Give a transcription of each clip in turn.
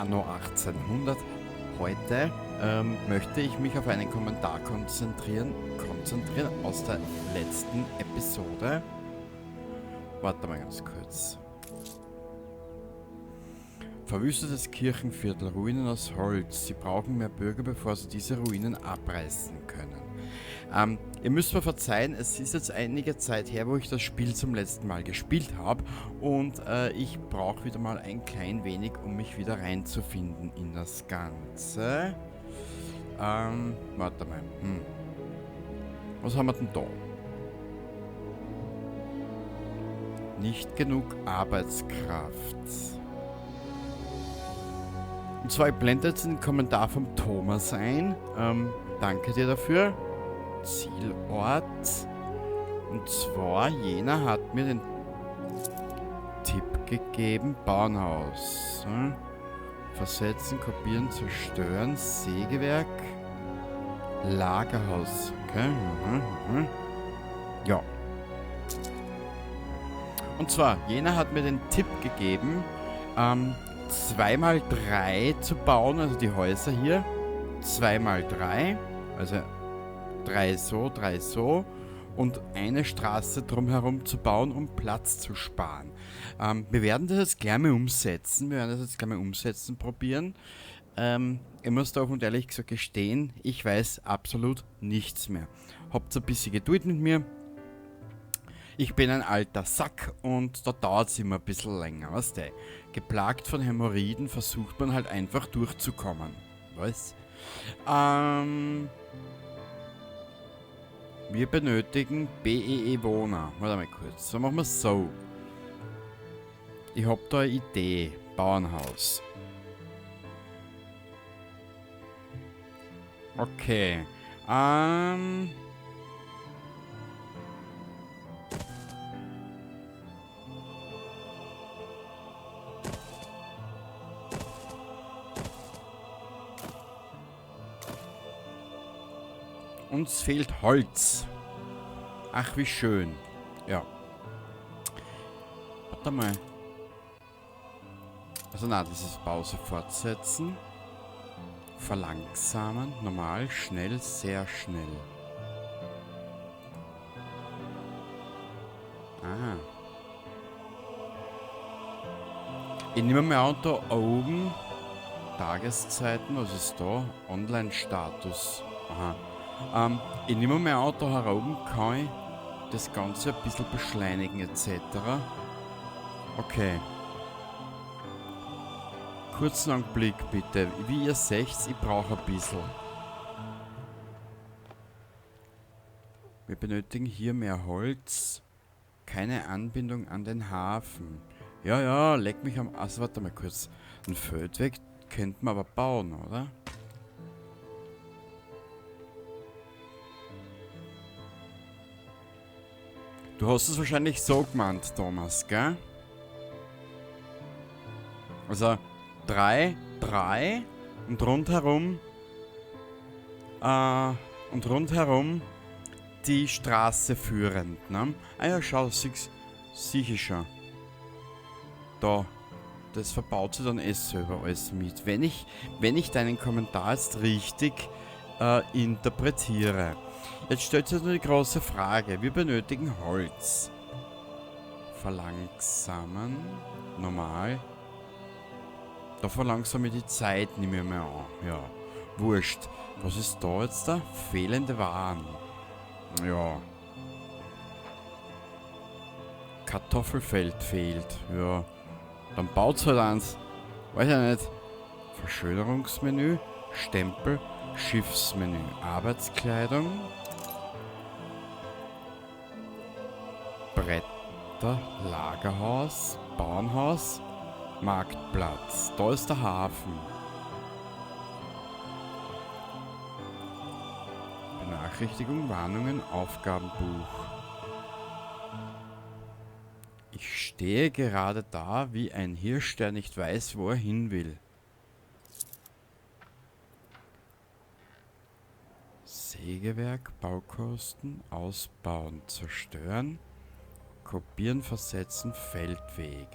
Anno 1800. Heute möchte ich mich auf einen Kommentar konzentrieren aus der letzten Episode. Warte mal ganz kurz. Verwüstetes Kirchenviertel, Ruinen aus Holz. Sie brauchen mehr Bürger, bevor sie diese Ruinen abreißen können. Ihr müsst mir verzeihen, es ist jetzt einige Zeit her, wo ich das Spiel zum letzten Mal gespielt habe. Und ich brauche wieder mal ein klein wenig, um mich wieder reinzufinden in das Ganze. Warte mal. Was haben wir denn da? Nicht genug Arbeitskraft. Und zwar, ich blende jetzt den Kommentar vom Thomas ein. Danke dir dafür. Zielort. Und zwar, jener hat mir den Tipp gegeben. Bauernhaus. Versetzen, kopieren, zerstören. Sägewerk. Lagerhaus. Okay. Ja. Und zwar, jener hat mir den Tipp gegeben, 2x3 zu bauen, also die Häuser hier. 2x3, also 3 so, 3 so und eine Straße drumherum zu bauen, um Platz zu sparen. Wir werden das jetzt gleich mal umsetzen, probieren. Ich muss da offen und ehrlich gesagt gestehen, ich weiß absolut nichts mehr. Habt ein bisschen Geduld mit mir. Ich bin ein alter Sack und da dauert's immer ein bisschen länger, weißt du? Geplagt von Hämorrhoiden versucht man halt einfach durchzukommen. Was? Wir benötigen BEE Wohner. Warte mal kurz. So machen wir's so. Ich hab da eine Idee. Bauernhaus. Okay. Uns fehlt Holz. Ach, wie schön. Ja. Warte mal. Also na, das ist Pause fortsetzen. Verlangsamen. Normal, schnell, sehr schnell. Ah. Ich nehme mal an, da oben Tageszeiten, was ist da? Online-Status. Aha. Ich nehme mal an, da heroben kann ich das Ganze ein bisschen beschleunigen et cetera. Okay. Kurzen Augenblick bitte. Wie ihr seht, ich brauche ein bisschen. Wir benötigen hier mehr Holz. Keine Anbindung an den Hafen. Ja, ja, leck mich am... Also warte mal kurz. Ein Feldweg könnte man aber bauen, oder? Du hast es wahrscheinlich so gemeint, Thomas, gell? Also 3, 3 und rundherum die Straße führend, ne? Ah ja, schau, sieh ich schon. Da, das verbaut sich dann eh selber alles mit. Wenn ich deinen Kommentar jetzt richtig interpretiere. Jetzt stellt sich nur die große Frage. Wir benötigen Holz. Verlangsamen. Normal. Da verlangsame ich die Zeit nicht mehr an. Ja. Wurscht. Was ist da jetzt da? Fehlende Waren. Ja. Kartoffelfeld fehlt. Ja. Dann baut's halt eins. Weiß ja nicht. Verschönerungsmenü. Stempel. Schiffsmenü. Arbeitskleidung. Bretter, Lagerhaus, Bauernhaus, Marktplatz. Da ist der Hafen. Benachrichtigung, Warnungen, Aufgabenbuch. Ich stehe gerade da wie ein Hirsch, der nicht weiß, wo er hin will. Sägewerk, Baukosten, ausbauen, zerstören, kopieren, versetzen, Feldweg.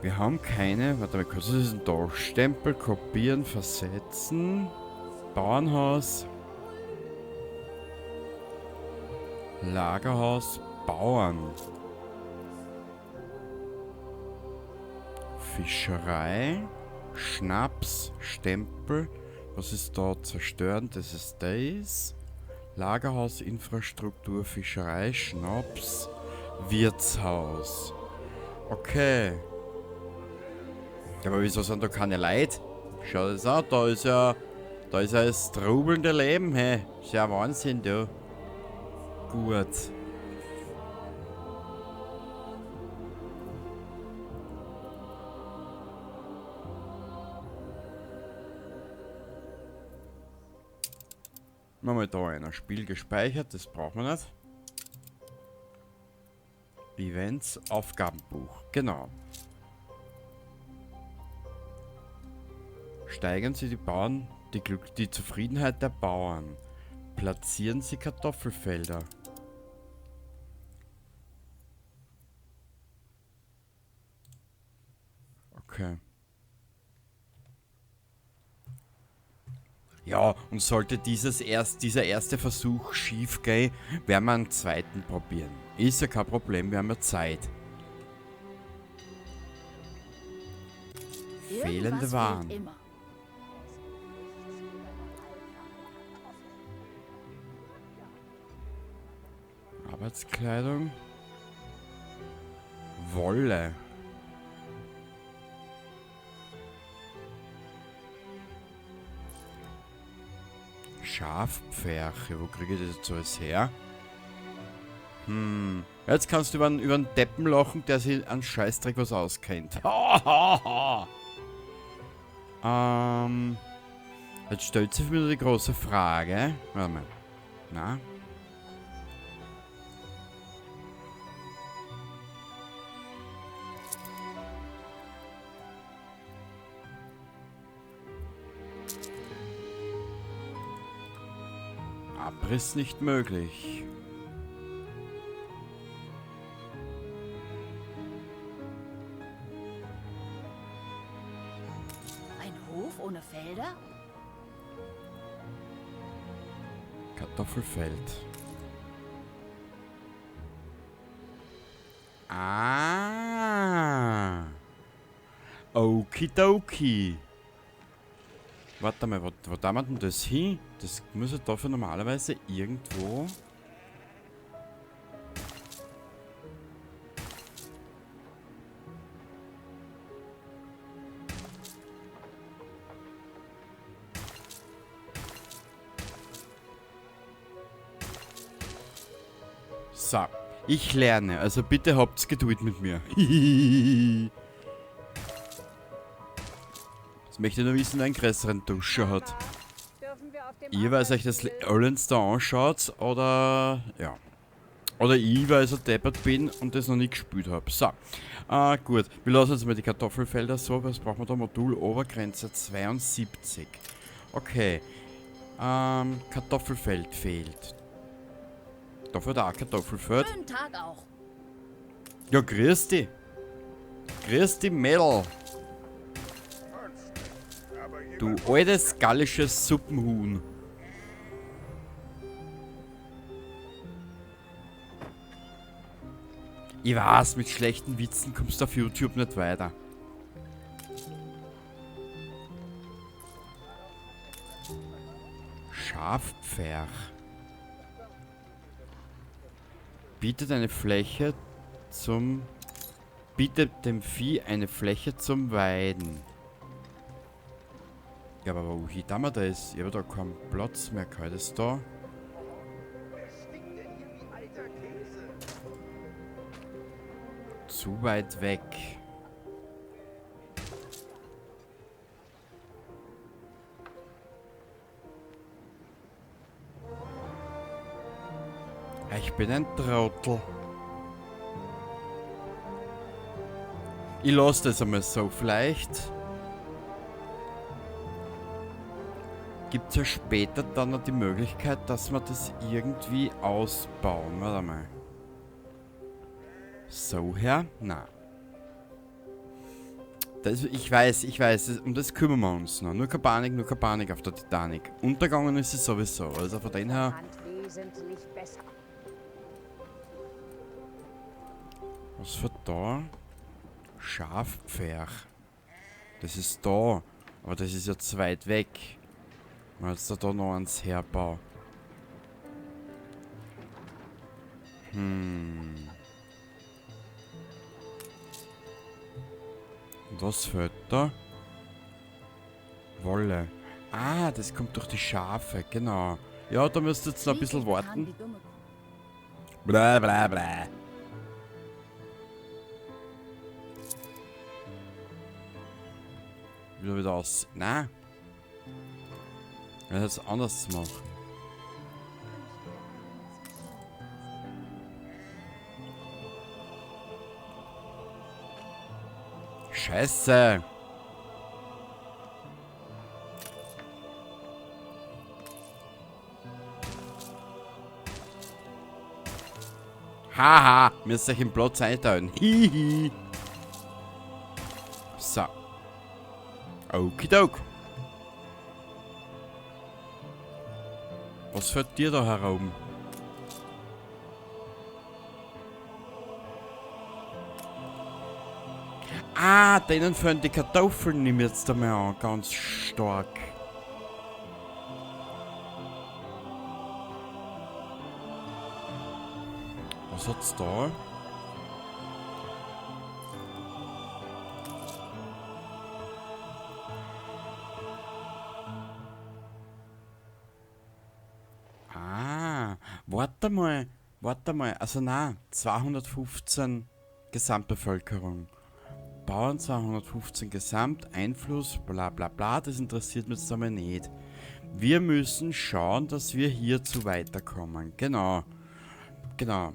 Wir haben keine... Warte mal kurz, was ist denn da? Stempel, kopieren, versetzen. Bauernhaus. Lagerhaus, Bauern. Fischerei. Schnaps, Stempel. Was ist da? Zerstören, das ist das. Lagerhaus, Infrastruktur, Fischerei, Schnaps, Wirtshaus. Okay. Ja, aber wieso sind da keine Leute? Schau das an, da ist ja das trubelnde Leben, hey. Ist ja Wahnsinn, du. Gut. Machen wir da ein Spiel gespeichert, das brauchen wir nicht. Events, Aufgabenbuch, genau. Steigern Sie die Bauern, die Zufriedenheit der Bauern. Platzieren Sie Kartoffelfelder. Okay. Ja, und sollte dieser erste Versuch schief gehen, werden wir einen zweiten probieren. Ist ja kein Problem, wir haben ja Zeit. Fehlende Waren. Arbeitskleidung. Wolle. Schafpferche, wo kriege ich das jetzt alles her? Jetzt kannst du über einen Deppen lachen, der sich an Scheißdreck was auskennt. Jetzt stellt sich mir die große Frage. Warte mal. Na? Abriss nicht möglich. Ein Hof ohne Felder? Kartoffelfeld. Ah. Okidoki. Warte mal, wo da man denn das hin? Das muss ja dafür normalerweise irgendwo... So, ich lerne, also bitte habt's Geduld mit mir. Jetzt möchte ich nur wissen, wer einen größeren Duscher hat. Ihr, weil euch das alles da anschaut, oder... Ja. Oder ich, weil ich so deppert bin und das noch nie gespielt hab. So. Gut. Wir lassen jetzt mal die Kartoffelfelder so. Was brauchen wir da? Modul Obergrenze 72. Okay. Kartoffelfeld fehlt. Da fehlt auch Kartoffelfeld. Schönen Tag auch. Ja, grüß dich. Grüß dich, Mädel. Du altes gallisches Suppenhuhn. Ich weiß, mit schlechten Witzen kommst du auf YouTube nicht weiter. Schafpferch. Bietet eine Fläche zum... Bietet dem Vieh eine Fläche zum Weiden. Ja, aber wohin da man da ist? Ich habe da keinen Platz mehr. Kann ich das da? Zu weit weg. Ja, ich bin ein Trottel. Ich lasse das einmal so. Vielleicht gibt es ja später dann noch die Möglichkeit, dass wir das irgendwie ausbauen. Warte mal. So her? Na. Das, ich weiß, um das kümmern wir uns noch. Nur keine Panik auf der Titanic. Untergegangen ist sie sowieso, also von dem her... Was für da? Schafpferch. Das ist da. Aber das ist ja zu weit weg. Man jetzt da noch eins herbauen. Hm. Und was fehlt da? Wolle. Ah, das kommt durch die Schafe, genau. Ja, da müsst ihr jetzt noch ein bisschen warten. Bla bla bla. Wieder aus. Nein. Das ist anders zu machen. Scheiße. Haha, müsst euch im Platz einteilen. Hihi. So. Okidok. Was fällt dir da herum? Ah, denen fallen die Kartoffeln nehme ich jetzt einmal an, ganz stark. Was hat's da? Ah, warte mal, also nein, 215 Gesamtbevölkerung. Bauern 215 Gesamt, Einfluss, bla bla bla, das interessiert mich jetzt einmal nicht. Wir müssen schauen, dass wir hierzu weiterkommen. Genau. Genau.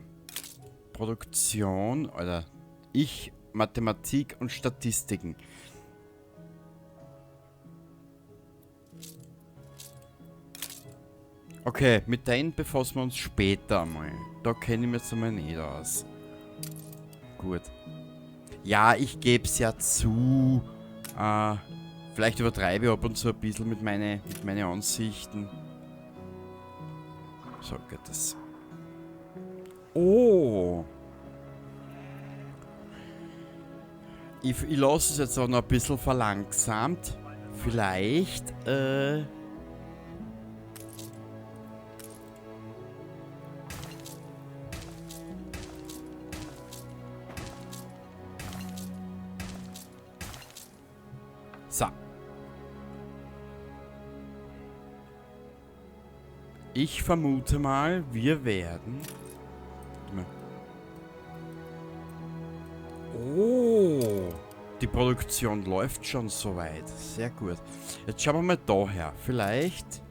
Produktion, oder ich, Mathematik und Statistiken. Okay, mit denen befassen wir uns später einmal. Da kenne ich mich jetzt einmal nicht aus. Gut. Ja, ich gebe es ja zu. Vielleicht übertreibe ich ab und zu ein bisschen mit meinen Ansichten. So geht das. Oh! Ich lasse es jetzt auch noch ein bisschen verlangsamt. Vielleicht, so. Ich vermute mal, wir werden... Oh, die Produktion läuft schon soweit. Sehr gut. Jetzt schauen wir mal da her. Vielleicht...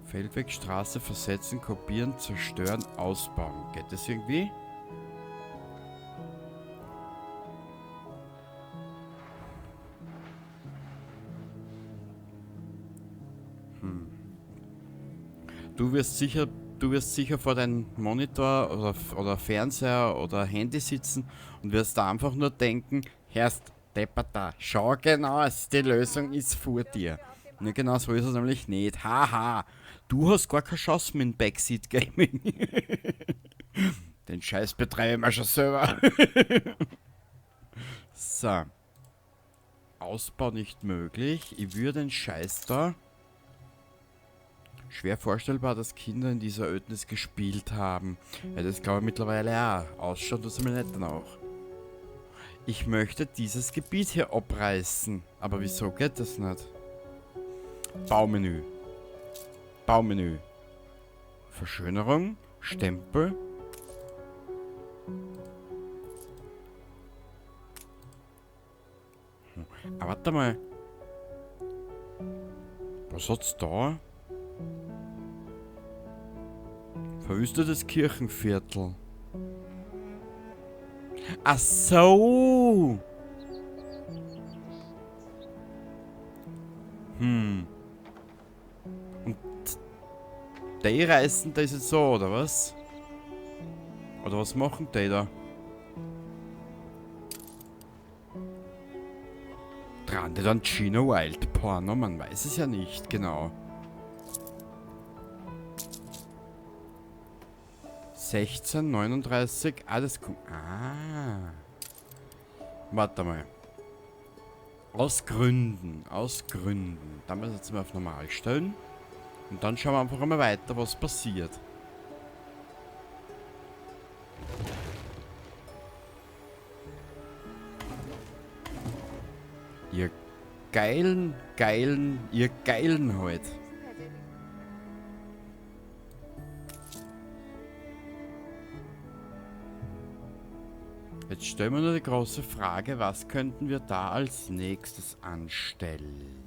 Feldwegstraße versetzen, kopieren, zerstören, ausbauen. Geht das irgendwie? Hm. Du wirst sicher vor deinem Monitor oder Fernseher oder Handy sitzen und wirst da einfach nur denken, Herrst Deppert, schau genau, die Lösung ist vor dir. Ne, genau so ist es nämlich nicht. Haha, du hast gar keine Chance mit dem Backseat Gaming. Den Scheiß betreibe ich mir schon selber. So. Ausbau nicht möglich. Ich würde den Scheiß da. Schwer vorstellbar, dass Kinder in dieser Ödnis gespielt haben. Ja, das glaube ich mittlerweile auch. Ausschaut das mir nicht danach. Ich möchte dieses Gebiet hier abreißen. Aber wieso geht das nicht? Baumenü. Baumenü. Verschönerung. Stempel. Ah, warte mal. Was hat's da? Verwüstetes Kirchenviertel. Ach so! Hm. Und die reißen das jetzt so, oder was? Oder was machen die da? Dran die dann Gino Wild Porno? Man weiß es ja nicht genau. 16, 39, alles kommt. Ah. Warte mal. Aus Gründen. Aus Gründen. Dann müssen wir jetzt mal auf normal stellen. Und dann schauen wir einfach einmal weiter, was passiert. Ihr geilen, geilen, ihr geilen halt. Jetzt stellen wir nur die große Frage, was könnten wir da als nächstes anstellen?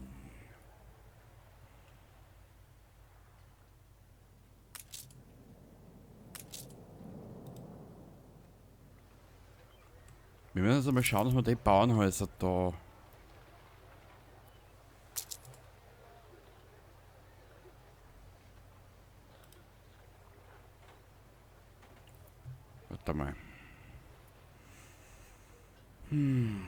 Wir müssen jetzt einmal schauen, dass wir die Bauernhäuser da... Warte mal. Hm.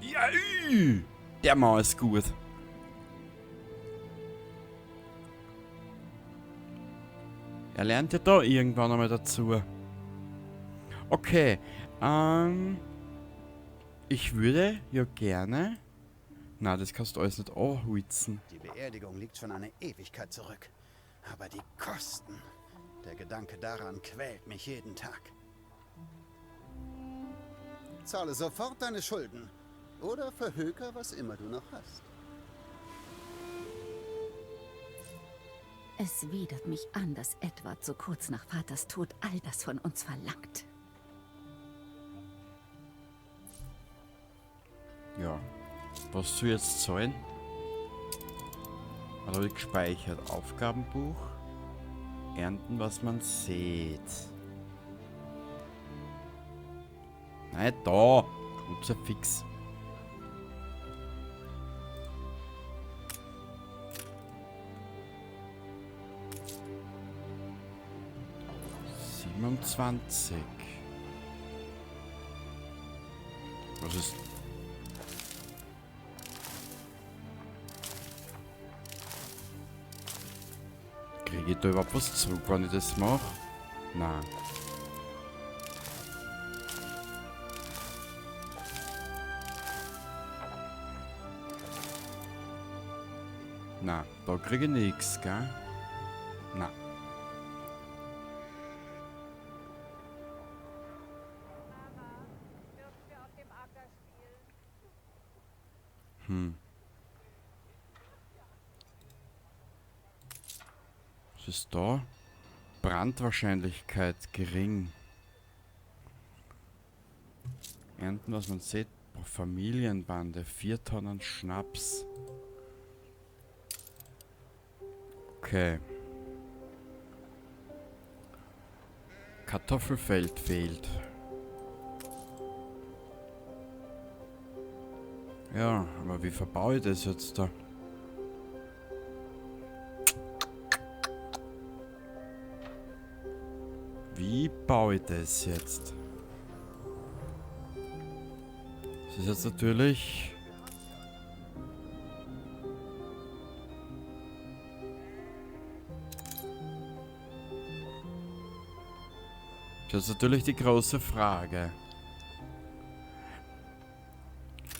Ja, der Mann ist gut. Er lernt ja da irgendwann einmal dazu. Okay, ich würde ja gerne... Na, das kannst du alles nicht anholzen. Die Beerdigung liegt schon eine Ewigkeit zurück. Aber die Kosten... Der Gedanke daran quält mich jeden Tag. Zahle sofort deine Schulden. Oder verhöker, was immer du noch hast. Es widert mich an, dass Edward so kurz nach Vaters Tod all das von uns verlangt. Ja. Was soll ich jetzt zahlen? Hat habe ich gespeichert. Aufgabenbuch. Ernten, was man sieht. Nein, da. Ups, fix. Was ist... Kriege ich da überhaupt was zurück, wenn ich das mache? Nein. Na, da kriege ich nichts, gell? Na. Hm. Was ist da? Brandwahrscheinlichkeit gering. Ernten, was man sieht. Pro Familienbande. 4 Tonnen Schnaps. Okay. Kartoffelfeld fehlt. Ja, aber wie verbaue ich das jetzt da? Wie baue ich das jetzt? Das ist jetzt natürlich... Das ist natürlich die große Frage.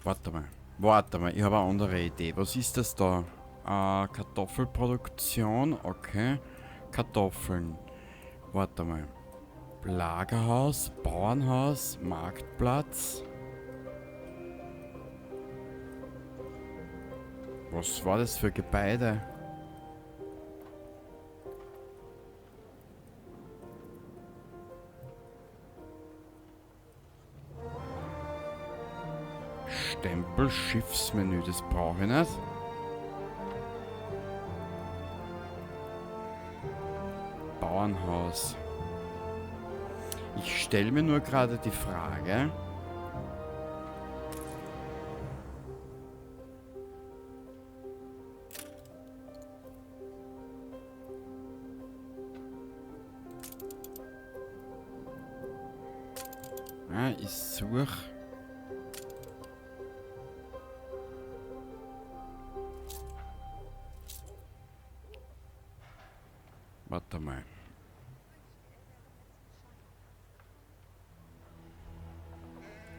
Warte mal. Warte mal, ich habe eine andere Idee. Was ist das da? Kartoffelproduktion, okay. Kartoffeln. Warte mal. Lagerhaus, Bauernhaus, Marktplatz. Was war das für Gebäude? Stempel, Schiffsmenü, das brauche ich nicht. Bauernhaus. Ich stelle mir nur gerade die Frage... Ja, ich suche... Warte mal.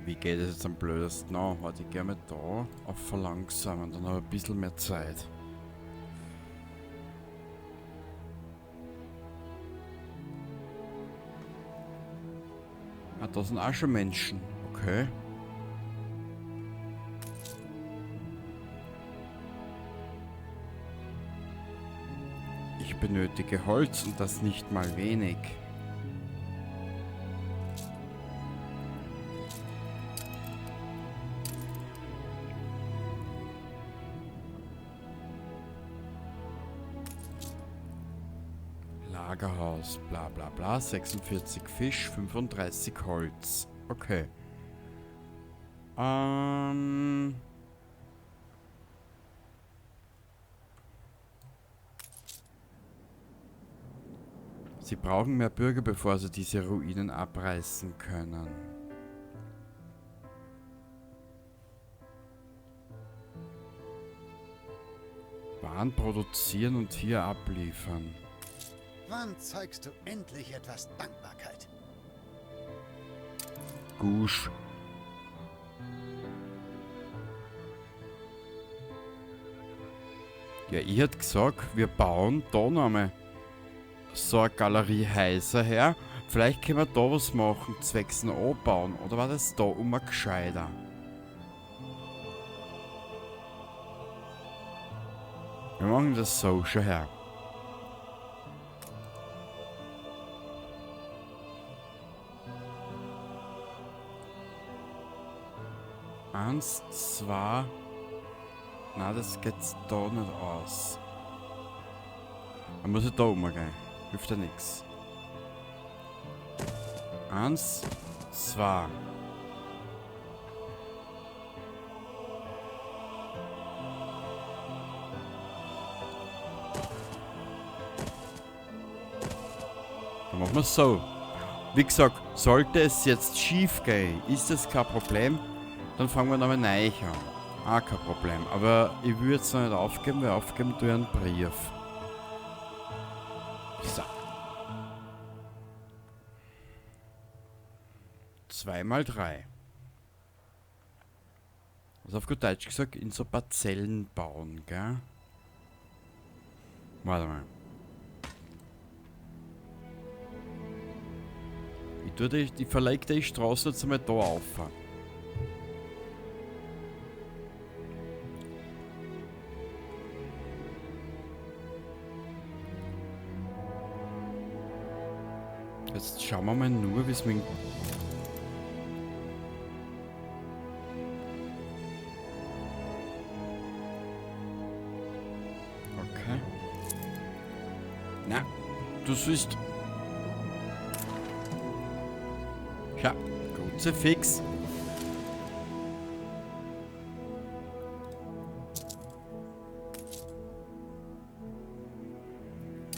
Wie geht es jetzt am blödesten an? Warte, ich gehe mal da auf verlangsamen, dann habe ich ein bisschen mehr Zeit. Ah, da sind auch schon Menschen. Okay. Ich benötige Holz und das nicht mal wenig. Lagerhaus, bla bla bla, 46 Fisch, 35 Holz. Okay. Sie brauchen mehr Bürger, bevor sie diese Ruinen abreißen können. Waren produzieren und hier abliefern. Wann zeigst du endlich etwas Dankbarkeit? Gusch. Ja, ich hätte gesagt, wir bauen da nochmal so eine Galerie Häuser her. Vielleicht können wir da was machen, zwecks dem Anbauen. Oder war das da immer gescheiter? Wir machen das so schon her. Eins, zwei. Na, das geht da nicht aus. Man muss ja da umgehen. Hilft ja nix. 1, 2. Dann machen wir es so. Wie gesagt, sollte es jetzt schief gehen, ist das kein Problem. Dann fangen wir nochmal neu an. Auch kein Problem. Aber ich will jetzt noch nicht aufgeben, weil aufgeben tue ich einen Brief. So. 2 mal 3. Also auf gut Deutsch gesagt, in so Parzellen bauen, gell? Warte mal. Ich tue die, ich verleg die Straße jetzt einmal da auf. Jetzt schauen wir mal nur, wie es mit dem Okay. Na, du siehst. Ja, Kruzifix.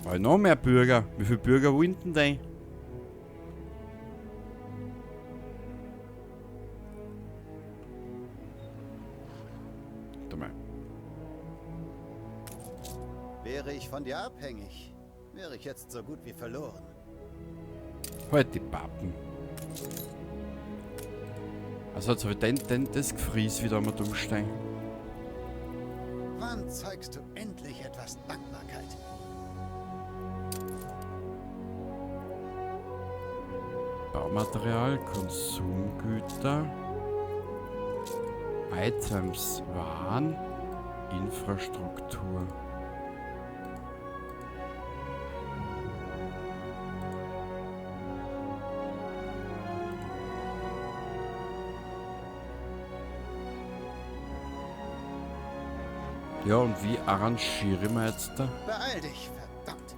Brauch ich noch mehr Bürger? Wie viele Bürger wollen denn die? Warte mal. Wäre ich von dir abhängig, wäre ich jetzt so gut wie verloren. Halt die Pappen. Also jetzt habe ich das Gefries wieder mal umsteigen. Wann zeigst du endlich etwas Dankbarkeit? Baumaterial, Konsumgüter, Items, Waren, Infrastruktur. Ja, und wie arrangiere ich mir jetzt da? Beeil dich, verdammt!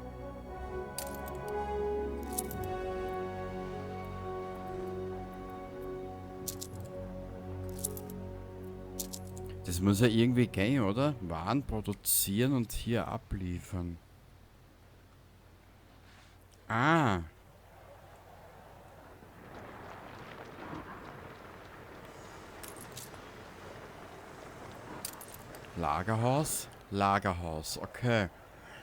Das muss ja irgendwie gehen, oder? Waren produzieren und hier abliefern. Ah. Lagerhaus? Lagerhaus, okay.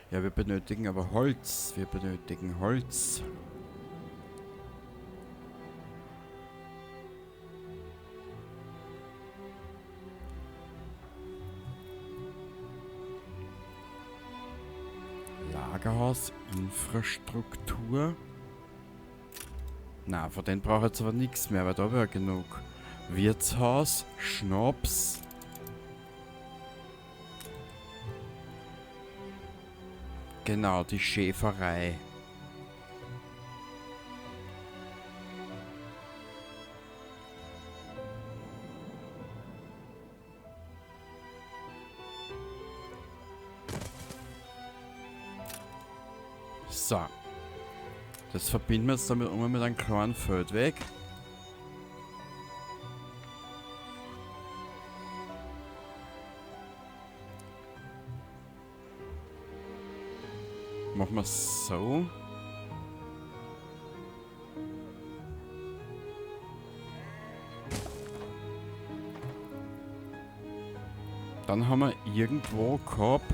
Ja, wir benötigen aber Holz. Wir benötigen Holz. Lagerhaus, Infrastruktur. Na, von denen brauche ich jetzt aber nichts mehr, weil da wäre genug. Wirtshaus, Schnaps. Genau, die Schäferei. So. Das verbinden wir jetzt damit immer mit einem kleinen Feldweg. Machen wir es so. Dann haben wir irgendwo gehabt.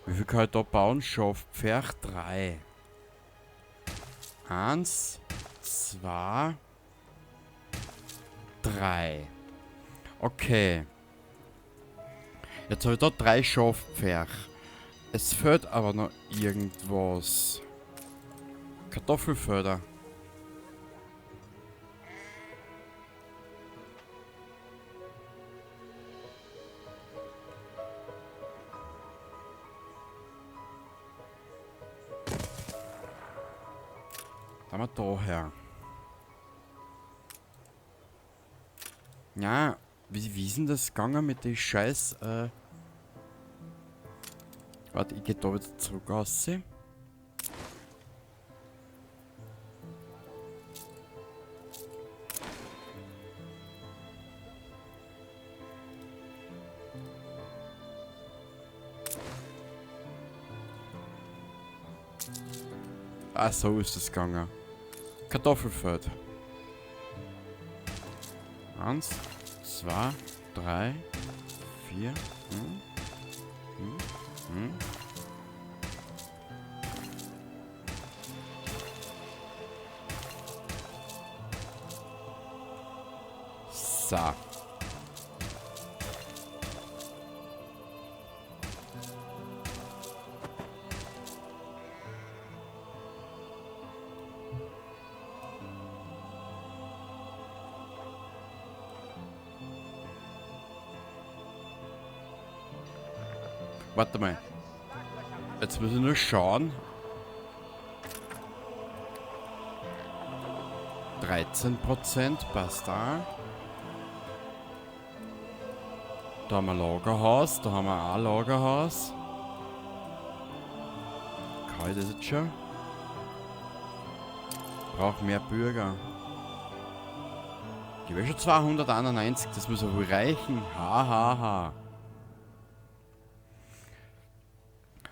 Wie viel kann ich da bauen? Schafpferch 3. 1, 2, 3. Okay. Jetzt habe ich da 3 Schafpferch. Es fehlt aber noch irgendwas. Kartoffelfelder. Da haben wir da her. Ja, wie ist denn das gegangen mit den Scheiß... Warte, ich geh da wieder zurück raus. Ah, so ist das gegangen. Kartoffelfeld. 1, 2, 3, 4. So. Warte mal. Jetzt muss ich nur schauen. 13% passt da. Da haben wir Lagerhaus, da haben wir auch Lagerhaus. Kann ich das jetzt schon? Brauch mehr Bürger. Ich habe schon 291, das muss ja wohl reichen. Ha, ha, ha.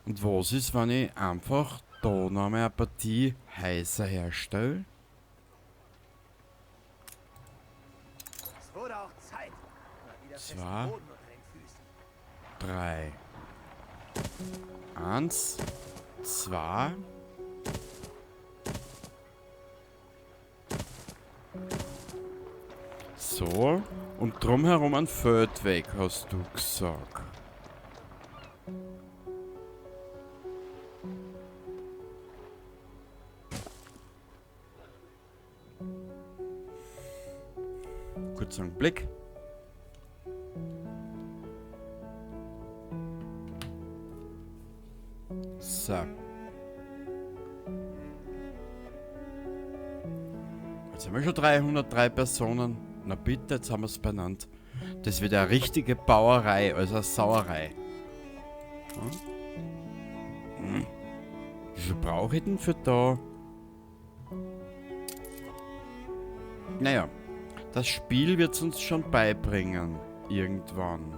Und was ist, wenn ich einfach da noch einmal eine Partie heißer herstelle? Es wurde auch Zeit. Mal wieder festen 2, Boden unter den Füßen. 3, 1, 2. So, und drumherum ein Feldweg, hast du gesagt. Kurzer Blick. So. Jetzt haben wir schon 303 Personen. Na bitte, jetzt haben wir's benannt. Das wird eine richtige Bauerei, also eine Sauerei. Hm? Hm. Wie viel brauche ich denn für da? Naja, das Spiel wird es uns schon beibringen. Irgendwann.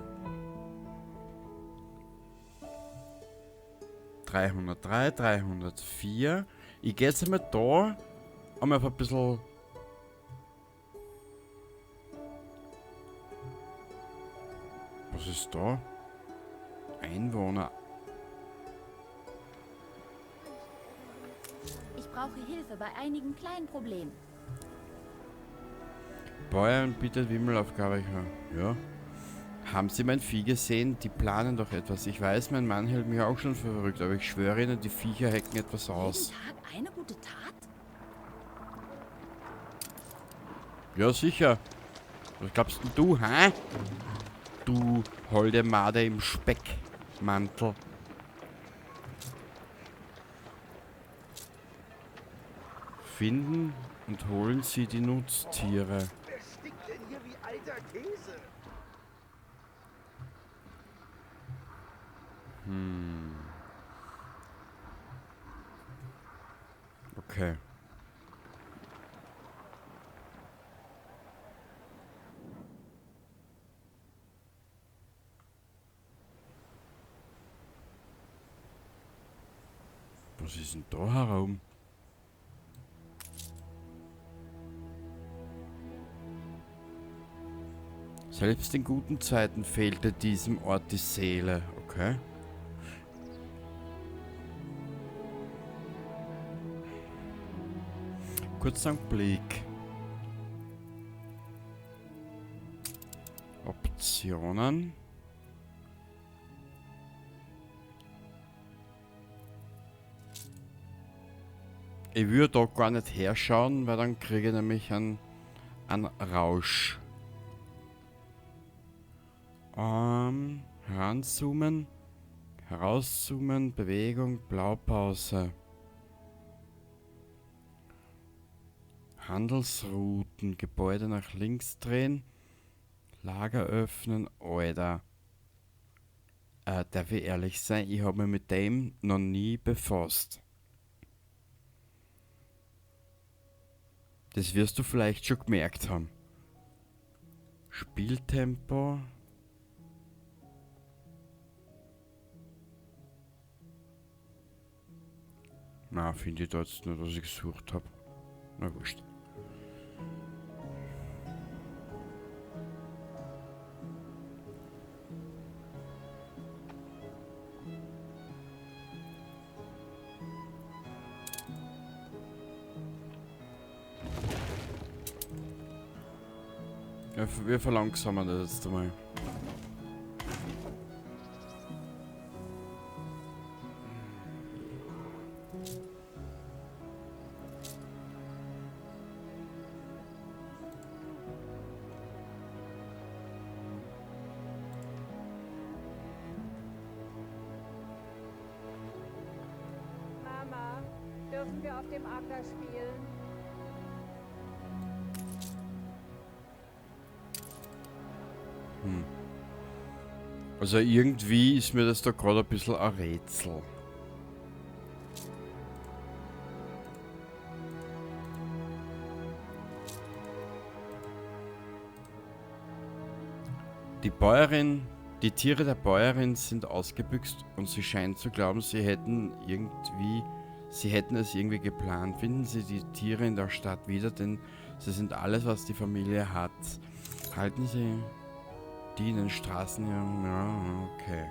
303, 304. Ich gehe jetzt einmal da, einmal auf ein bisschen... Was ist da? Einwohner. Ich brauche Hilfe bei einigen kleinen Problemen. Bäuerin bietet Wimmelaufgabe. Ja. Haben Sie mein Vieh gesehen? Die planen doch etwas. Ich weiß, mein Mann hält mich auch schon für verrückt, aber ich schwöre Ihnen, die Viecher hacken etwas aus. Jeden Tag eine gute Tat? Ja, sicher. Was glaubst denn du, hä? Du holde Made im Speckmantel. Finden und holen Sie die Nutztiere. Wer stinkt denn hier wie alter Käse? Okay. Was ist denn da herum? Selbst in guten Zeiten fehlte diesem Ort die Seele. Okay. Kurzer Blick. Optionen. Ich würde da gar nicht herschauen, weil dann kriege ich nämlich einen Rausch. Heranzoomen, herauszoomen, Bewegung, Blaupause. Handelsrouten, Gebäude nach links drehen, Lager öffnen, Alter. Darf ich ehrlich sein, ich hab mich mit dem noch nie befasst. Das wirst du vielleicht schon gemerkt haben. Spieltempo. Na, finde ich da jetzt nicht, was ich gesucht hab. Na, wurscht. Ja, wir verlangsamen das jetzt einmal. Mama, dürfen wir auf dem Acker spielen? Also irgendwie ist mir das da gerade ein bisschen ein Rätsel. Die Bäuerin, die Tiere der Bäuerin sind ausgebüxt und sie scheint zu glauben, sie hätten es irgendwie geplant. Finden Sie die Tiere in der Stadt wieder, denn sie sind alles, was die Familie hat. Halten Sie die in den Straßen, ja, okay.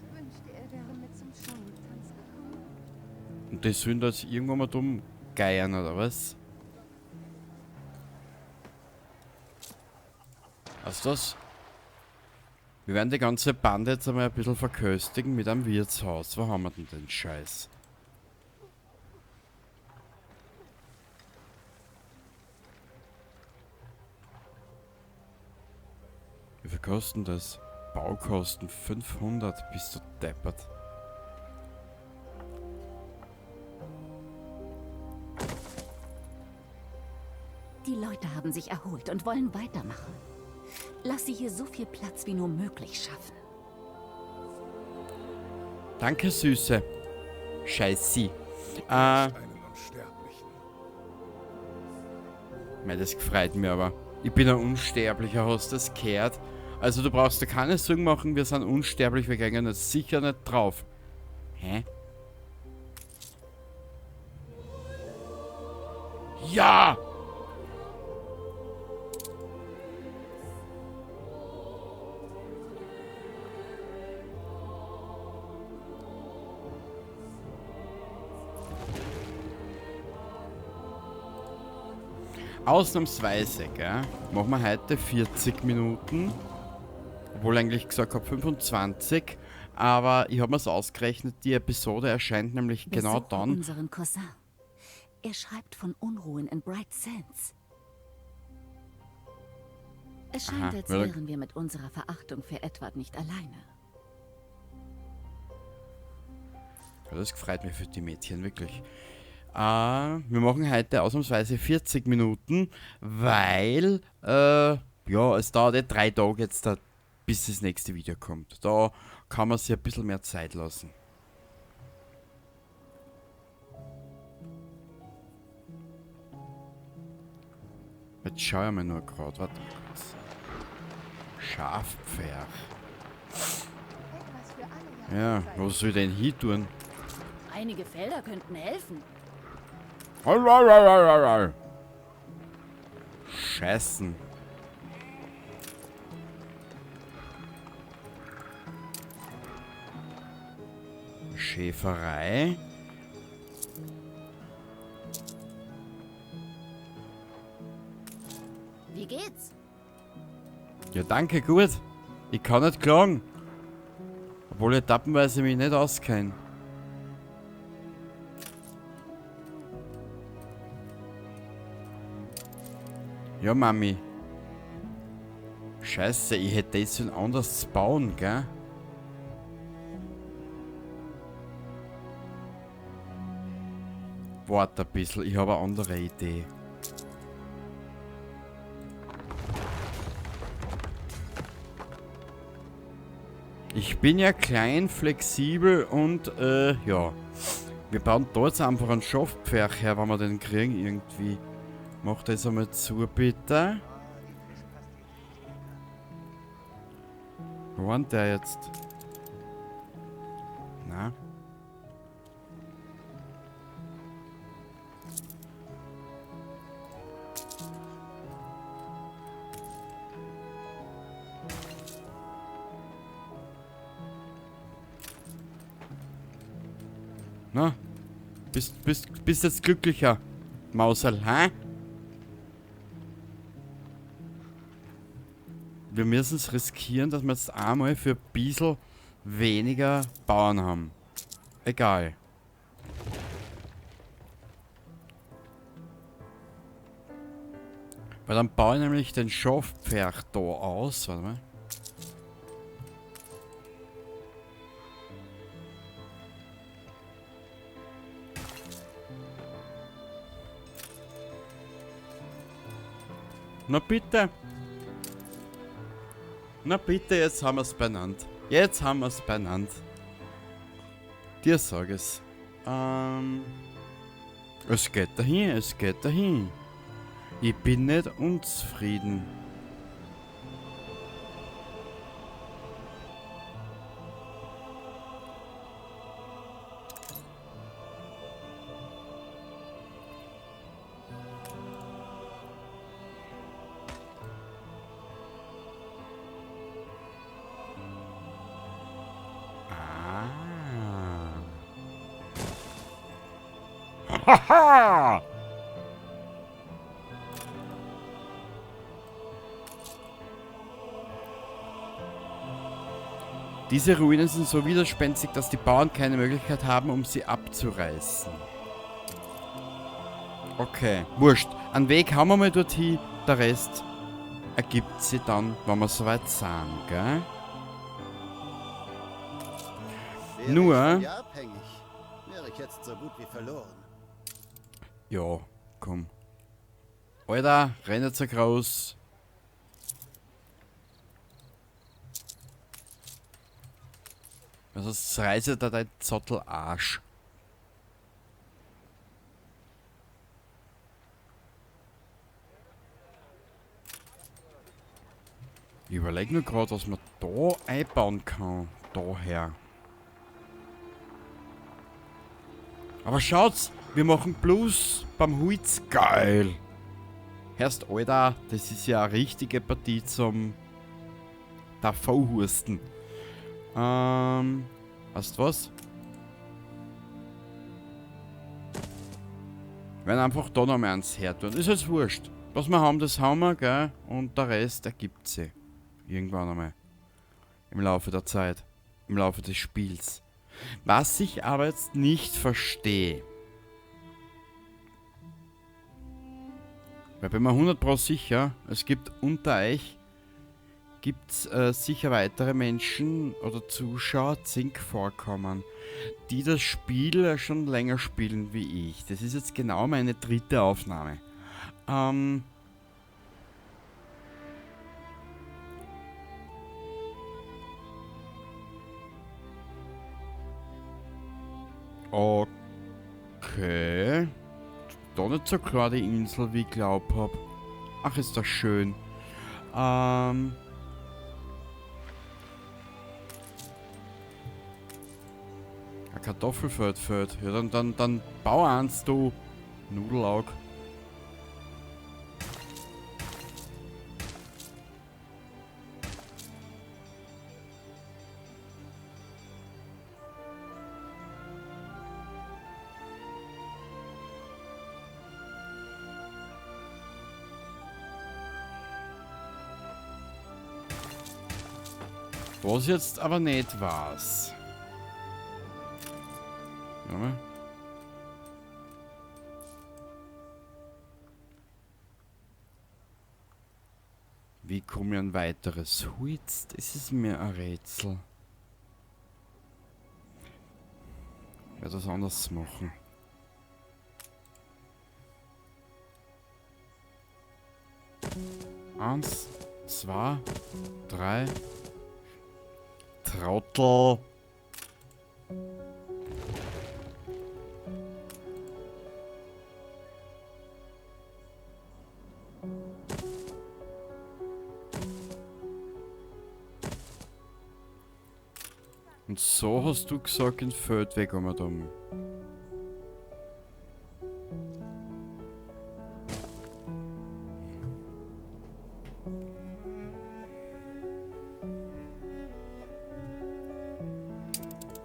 Ich wünschte, er wäre mit zum Schauentanz gekommen. Und die sollen da jetzt irgendwann mal dumm geiern, oder was? Was ist das? Wir werden die ganze Bande jetzt einmal ein bisschen verköstigen mit einem Wirtshaus. Wo haben wir denn den Scheiß? Wie viel kosten das? Baukosten 500, bist du deppert. Die Leute haben sich erholt und wollen weitermachen. Lass sie hier so viel Platz wie nur möglich schaffen. Danke, Süße. Scheiß sie. Einen Unsterblichen. Mei, das gefreut mich aber. Ich bin ein Unsterblicher, hast du das gehört? Also du brauchst dir keine Sorgen machen, wir sind unsterblich, wir gehen jetzt sicher nicht drauf. Hä? Ja! Ausnahmsweise, gell, machen wir heute 40 Minuten. Obwohl ich eigentlich gesagt habe 25. Aber ich hab mir's ausgerechnet, die Episode erscheint nämlich genau Besuche dann. unseren Cousin. Er schreibt von Unruhen in Bright Sands. Es scheint, Aha, als weil er wären wir mit unserer Verachtung für Edward nicht alleine. Ja, das freut mich für die Mädchen, wirklich. Wir machen heute ausnahmsweise 40 Minuten, weil ja, es dauert eh 3 Tage jetzt, da, bis das nächste Video kommt. Da kann man sich ein bisschen mehr Zeit lassen. Jetzt schau ich mal nur grad, warte mal kurz. Schafpferch. Ja, was soll ich denn hier tun? Einige Felder könnten helfen. Hallo. Scheißen. Schäferei. Wie geht's? Ja, danke, gut. Ich kann nicht klagen. Obwohl ich etappenweise mich nicht auskenne. Ja, Mami. Scheiße, ich hätte das schon anders bauen, gell? Warte ein bisschen, ich habe eine andere Idee. Ich bin ja klein, flexibel und ja. Wir bauen da jetzt einfach einen Schafpferch her, wenn wir den kriegen irgendwie. Mach das einmal zu, bitte. Wo war denn der jetzt? Na? Na? Bist jetzt glücklicher, Mauserl, hä? Wir müssen es riskieren, dass wir jetzt einmal für ein bisschen weniger Bauern haben. Egal. Weil dann baue ich nämlich den Schafpferch da aus. Warte mal. Na bitte. Na bitte, jetzt haben wir's benannt. Jetzt haben wir's benannt. Dir sag es. Es geht dahin, es geht dahin. Ich bin nicht unzufrieden. Haha! Diese Ruinen sind so widerspenstig, dass die Bauern keine Möglichkeit haben, um sie abzureißen. Okay, wurscht. Einen Weg haben wir mal dorthin, der Rest ergibt sich dann, wenn wir soweit sind, gell? Wäre Nur ich von dir abhängig, wäre ich jetzt so gut wie verloren. Ja, komm. Alter, renn nicht so groß. Also reiße da dein Zottelarsch. Ich überlege nur gerade, was man da einbauen kann. Daher. Aber schaut's, wir machen Plus beim Holz. Geil. Erst Alter, das ist ja eine richtige Partie zum Davonhusten. Weißt du was? Wir werden einfach da noch mal eins her tun. Ist jetzt wurscht. Was wir haben, das haben wir, gell? Und der Rest ergibt sich. Irgendwann einmal. Im Laufe der Zeit. Im Laufe des Spiels. Was ich aber jetzt nicht verstehe. Weil ich bin mir 100% sicher, es gibt unter euch gibt's sicher weitere Menschen oder Zuschauer, Zinkvorkommen, die das Spiel schon länger spielen wie ich. Das ist jetzt genau meine dritte Aufnahme. Okay. Da nicht so klar die Insel, wie ich glaub hab. Ach, ist das schön. Ein Kartoffelfeld fehlt. Ja, dann bau eins, du Nudelaug. Was jetzt aber nicht war's. Warte mal. Wie komme ich an weiteres Holz? Das ist mir ein Rätsel. Ich werde das anders machen. 1, 2, 3. Trottel. Und so hast du gesagt, in Feldweg haben wir da.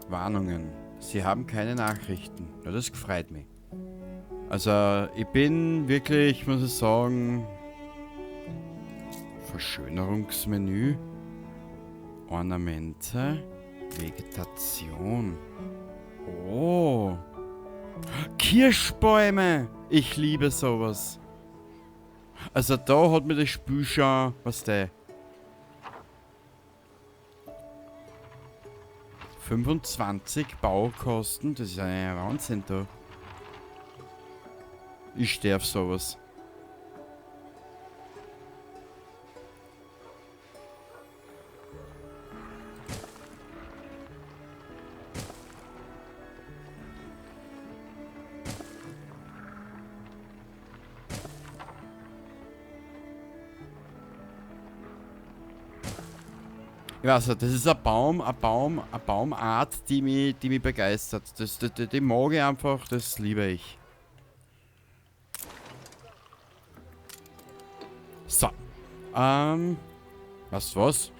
Warnungen. Sie haben keine Nachrichten. Ja, das freut mich. Also, ich bin wirklich, muss ich sagen, Verschönerungsmenü, Ornamente, Vegetation. Oh. Kirschbäume! Ich liebe sowas. Also da hat mir das Spiel schon, was der? 25 Baukosten, das ist ja ein Wahnsinn da. Ich stehe auf sowas. Ich weiß nicht, das ist eine Baumart, die mich begeistert. Die mag ich einfach, das liebe ich. So. Weißt du was?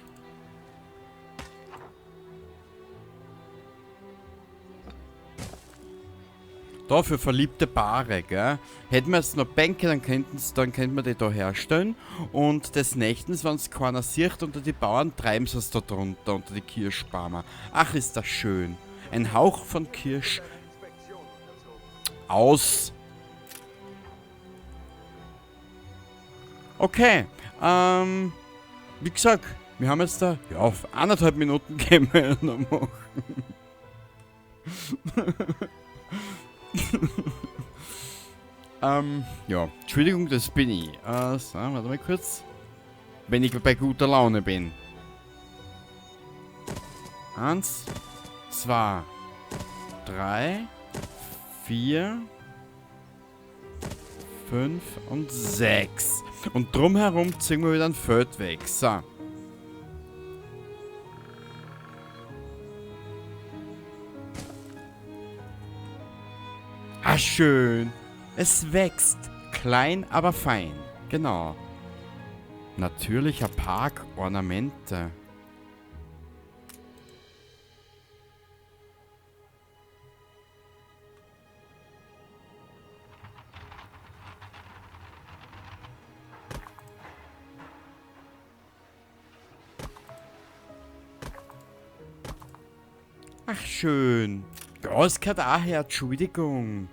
Da für verliebte Paare, gell? Hätten wir jetzt noch Bänke, dann könnten wir die da herstellen. Und des Nächtens, wenn's keiner sieht, unter die Bauern treiben sie es da drunter, unter die Kirschbäume. Ach, ist das schön. Ein Hauch von Kirsch. Aus. Okay. Wie gesagt, wir haben jetzt da, ja, auf anderthalb Minuten können wir ja noch machen. Ja, Entschuldigung, das bin ich. So, warte mal kurz. Wenn ich bei guter Laune bin. 1. 2, 3, 4, 5 und 6. Und drumherum ziehen wir wieder ein Feld weg. So. Ah, schön. Es wächst. Klein, aber fein. Genau. Natürlicher Park, Ornamente. Ach, schön. Ja, es gehört auch her, Entschuldigung.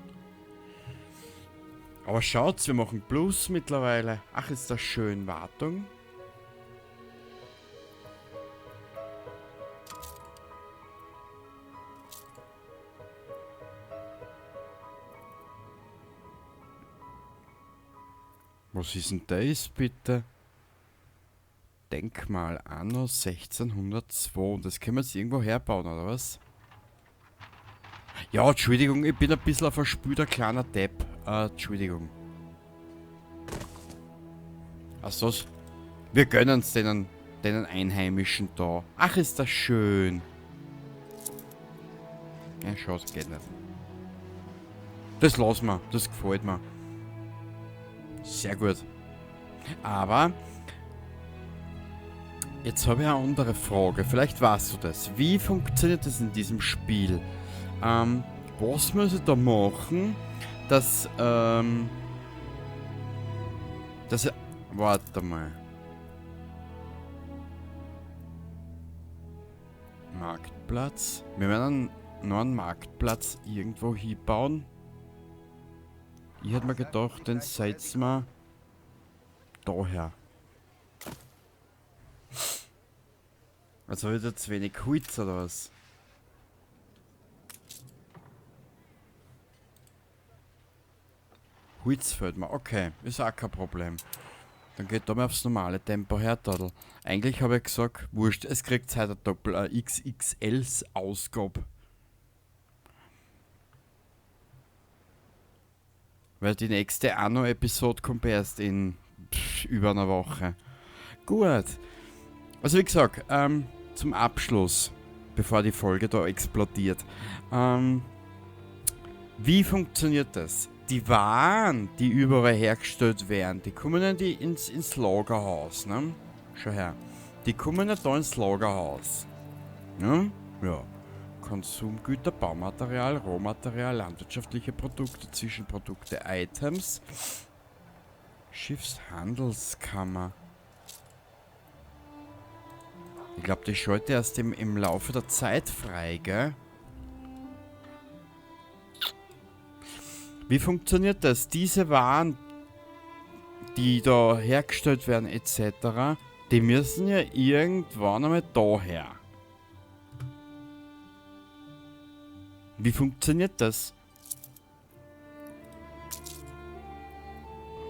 Aber schaut's, wir machen Plus mittlerweile. Ach, ist das schön. Wartung. Was ist denn das bitte? Denkmal Anno 1602. Das können wir jetzt irgendwo herbauen, oder was? Ja, Entschuldigung, ich bin ein bisschen ein verspülter kleiner Depp. Entschuldigung. Achso, wir gönnen's denen Einheimischen da. Ach, ist das schön. Ja, schau, das geht nicht. Das lassen wir, das gefällt mir. Sehr gut. Aber jetzt habe ich eine andere Frage. Vielleicht weißt du das. Wie funktioniert das in diesem Spiel? Was muss ich da machen, dass, dass, warte mal. Marktplatz. Wir werden noch einen Marktplatz irgendwo hinbauen. Ich hätte mir gedacht, den setzen wir daher. Also wieder zu wenig Holz oder was? Holz fällt mir. Okay, ist auch kein Problem. Dann geht da mal aufs normale Tempo her, Tadel. Eigentlich habe ich gesagt, wurscht, es kriegt heute eine Doppel XXL-Ausgabe. Weil die nächste Anno-Episode kommt erst in über einer Woche. Gut. Also wie gesagt, zum Abschluss, bevor die Folge da explodiert. Wie funktioniert das? Die Waren, die überall hergestellt werden, die kommen ja die ins Lagerhaus, ne? Schau her. Die kommen ja da ins Lagerhaus. Ne? Ja. Konsumgüter, Baumaterial, Rohmaterial, landwirtschaftliche Produkte, Zwischenprodukte, Items. Schiffshandelskammer. Ich glaub, die schalte erst im Laufe der Zeit frei, gell? Wie funktioniert das? Diese Waren, die da hergestellt werden etc., die müssen ja irgendwann einmal daher. Wie funktioniert das?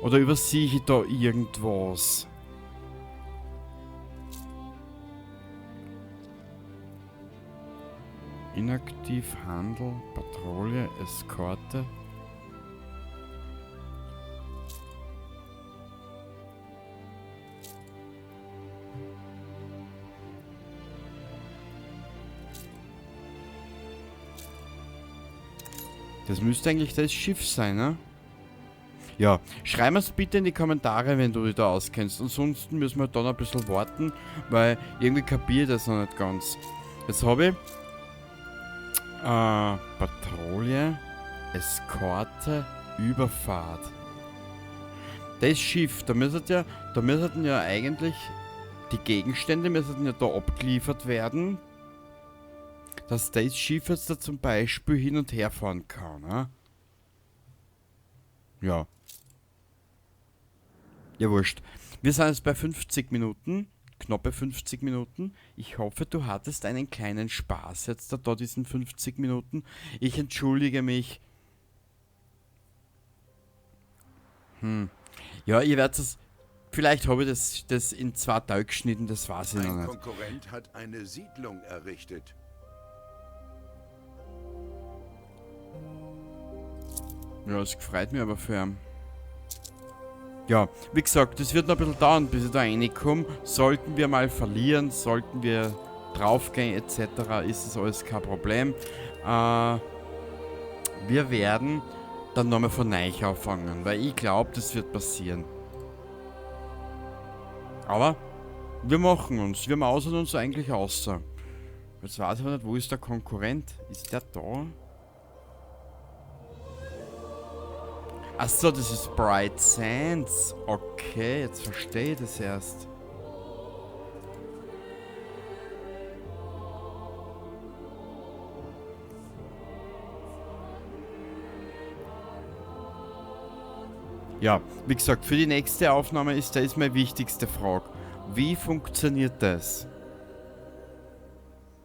Oder übersehe ich da irgendwas? Inaktiv, Handel, Patrouille, Eskorte. Das müsste eigentlich das Schiff sein, ne? Ja, schreib mir's bitte in die Kommentare, wenn du dich da auskennst. Ansonsten müssen wir da noch ein bisschen warten, weil irgendwie kapiere ich das noch nicht ganz. Jetzt habe ich Patrouille, Eskorte, Überfahrt. Das Schiff, da müssten ja eigentlich die Gegenstände müssten ja da abgeliefert werden, dass das Schiff jetzt da zum Beispiel hin und her fahren kann, ne? Ja. Ja, wurscht. Wir sind jetzt bei 50 Minuten. Knappe 50 Minuten. Ich hoffe, du hattest einen kleinen Spaß jetzt da diesen 50 Minuten. Ich entschuldige mich. Ja, ihr werdet es... Vielleicht habe ich das in 2 Teile geschnitten, das weiß ich noch nicht. Ein Konkurrent hat eine Siedlung errichtet. Ja, es gefreut mich aber für ihn. Ja, wie gesagt, das wird noch ein bisschen dauern, bis ich da reinkomme. Sollten wir mal verlieren, sollten wir draufgehen etc., ist das alles kein Problem. Wir werden dann nochmal von neu anfangen, weil ich glaube, das wird passieren. Aber wir machen uns, wir mausern uns eigentlich außer. Jetzt weiß ich aber nicht, wo ist der Konkurrent? Ist der da? Achso, das ist Bright Sands. Okay, jetzt verstehe ich das erst. Ja, wie gesagt, für die nächste Aufnahme ist das meine wichtigste Frage. Wie funktioniert das?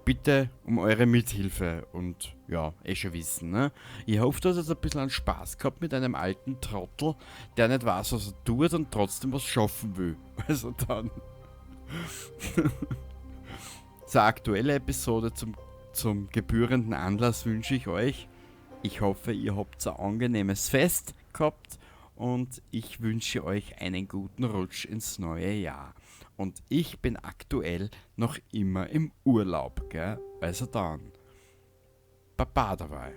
Bitte um eure Mithilfe und ja, eh schon wissen, ne? Ich hoffe, dass ihr jetzt ein bisschen einen Spaß gehabt mit einem alten Trottel, der nicht weiß, was er tut und trotzdem was schaffen will. Also dann. Zur aktuelle Episode zum gebührenden Anlass wünsche ich euch. Ich hoffe, ihr habt ein angenehmes Fest gehabt und ich wünsche euch einen guten Rutsch ins neue Jahr. Und ich bin aktuell noch immer im Urlaub, gell? Also dann. Baba dabei.